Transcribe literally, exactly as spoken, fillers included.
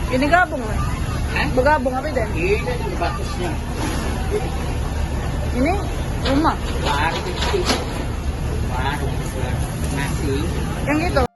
Ini gabung, Mas? Hah? Bergabung apa itu? Ini kan batasnya. Ini rumah. Warung itu. Warung nasi. Yang itu?